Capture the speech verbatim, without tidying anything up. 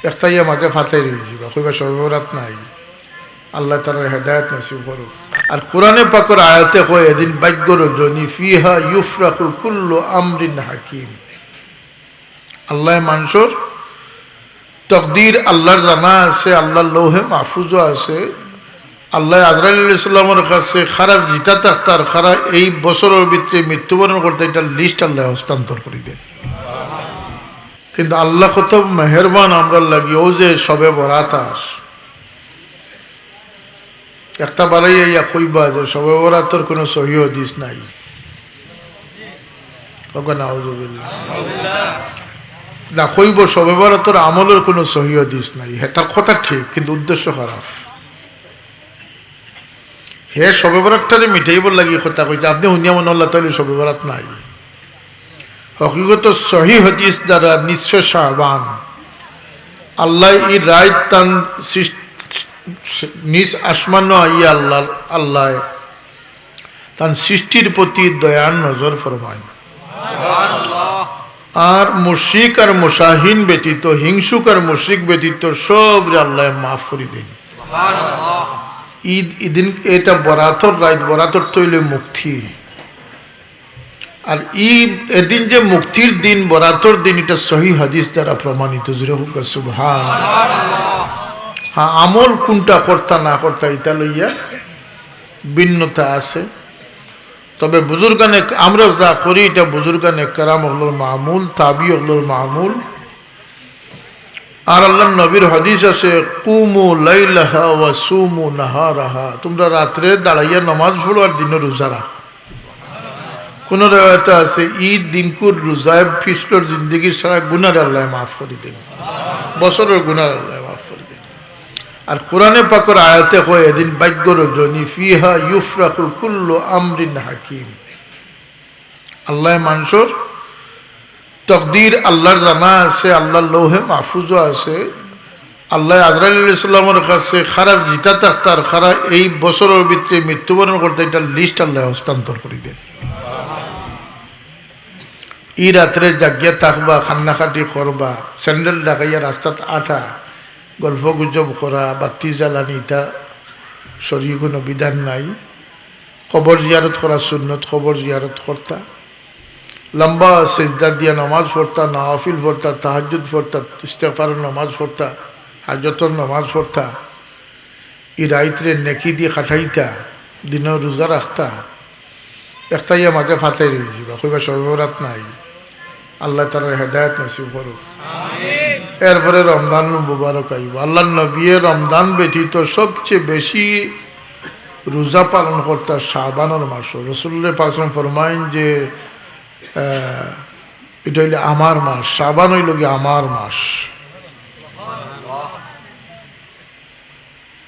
একটাইয়া মাঝে ফাতাই রইযিবা, কইবা শবে বরাত নাই। আল্লাহ তাআলার হেদায়েত নসিব করুক। আর কোরআনে পাকর আয়াতে কয়, এদিন ভাগ্য রজনী, ফিহা ইউফরাকু কুল্লু আমরিন হাকিম। আল্লাহ মানষর তকদির আল্লাহর জানা আছে, আল্লাহর লৌহে মাহফুজও আছে। আল্লাহ আজরাইল আলাইহিস সালামর কাছে খারা জিতা থাকতার, খারা এই বছরর ভিতরে মৃত্যুবরণ করতা, ইটার লিস্ট আল্লাহ হস্তান্তর করি দেন। কিন্তু আল্লাহ কত মেহেরবান আমরার লাগি, অউ যে শবে বরাত আর একটা বাড়াইয়া ইয়া কইবা যে শবে বরাতর কোনো সহি হাদিস নাই। কউক্কা নাউজুবিল্লাহ। না কইবো শবে বরাতর আমলর কোনো সহি হাদিস নাই। হ্যাঁ, তার কথা ঠিক, কিন্তু উদ্দেশ্য খারাপ। হে শবে বরাতটারে মিটাইবার লাগি কথা কইছে, আপনে হুনিয়া মনো অইলা তাইলে শবে বরাত নাই। হকিকত সহি হাদিস দ্বারা নিসফে শাবান, আল্লাহ ই রাইত তান সৃষ্টি, নিজ আসমানো আইয়া আল্লাহ, আল্লাহ তান সৃষ্টির প্রতি দয়ার নজর ফরমাইন। আর মুশরিক আর মুশাহিন ব্যতীত, হিংসুক আর মুশরিক ব্যতীত সবরে আল্লাহ মাফ করি দেন। ঈদ, ইদিন এটা বরাতর রাইত, বরাতর তো অইলে মুক্তি। আর ই, এদিন যে মুক্তির দিন, বরাতর দিন, ইটা সহি হাদিস দ্বারা প্রমাণিত। জোরে কউক্কা সুবহান। হ্যাঁ, আমল কোনটা করতা না করতা, ইটা লইয়া ভিন্নতা আছে। তবে বুজুর্গানে, আমরা যা করি, ইটা বুজুর্গানে কেরাম অকলর মামুল, তাবি অকলর মামুল। আর আল্লাহর নবীর হাদিস আছে, কুমু লাইলাহা ওয়া সুমু নাহারাহা, তোমরা রাত্রে দাঁড়াইয়া নামাজ পড়ো আর দিনে রোজা রাখো। কোন রেওয়ায়েতে আছে, ই দিনকুর রোজায় পিছলর জিন্দেগির সারা গুনারে আল্লাহ মাফ করি দেন, বছরর গুনারে আল্লাহ মাফ করি দেন। আর কোরআনে পাকর আয়াতে কয়, এদিন ভাগ্য রজনী, ফিহা ইউফরাকু কুল্লু আমরিন হাকিম। আল্লাহ মানষর তকদির আল্লাহর জানা আছে, আল্লাহর লৌহে মাহফুজও আছে। আল্লাহ আজরাইল আলাইহিস সালামর কাছে খারা জিতা থাকতার, খারা এই বছরর ভিতরে মৃত্যুবরণ করতা, ইটার লিস্ট আল্লাহ হস্তান্তর করি দেন। ই রাত্রে জাগিয়া থাকবা, কান্নাকাটি করবা, স্যান্ডেল লাগাইয়া রাস্তাত আটা, গল্প গুজব করা, বাতি জ্বালানি, ইটা শরীয়তে কোনো বিধান নাই। কবর জিয়ারত করা সুন্নত, কবর জিয়ারত করতা। লম্বা সেজদা দিয়া নামাজ পড়তা, নওয়াফিল পড়তা, তাহাজ্জুদ পড়তা, ইস্তেগফারর নামাজ পড়তা, হাজতর নামাজ পড়তা। ই রাইতরে নেকি দি কাটাইতা, দিনে রোজা রাখতা। একটাইয়া মাঝে ফাতাই রইযিবা, কইবা শবে বরাত নাই। আল্লাহ তাআলার হেদায়েত নসিব করুক। এরপরে রমজান মুবারক আইবো। আল্লাহর নবীয়ে রমজান ব্যতীত সবচেয়ে বেশি রোজা পালন করতা শাবানর মাসো। রাসূলুল্লাহ পাক সাল্লাল্লাহু আলাইহি ওয়াসাল্লাম ফরমাইন যে, আহ, ইটা অইলে আমার মাস, শাবান অইলো গি আমার মাস।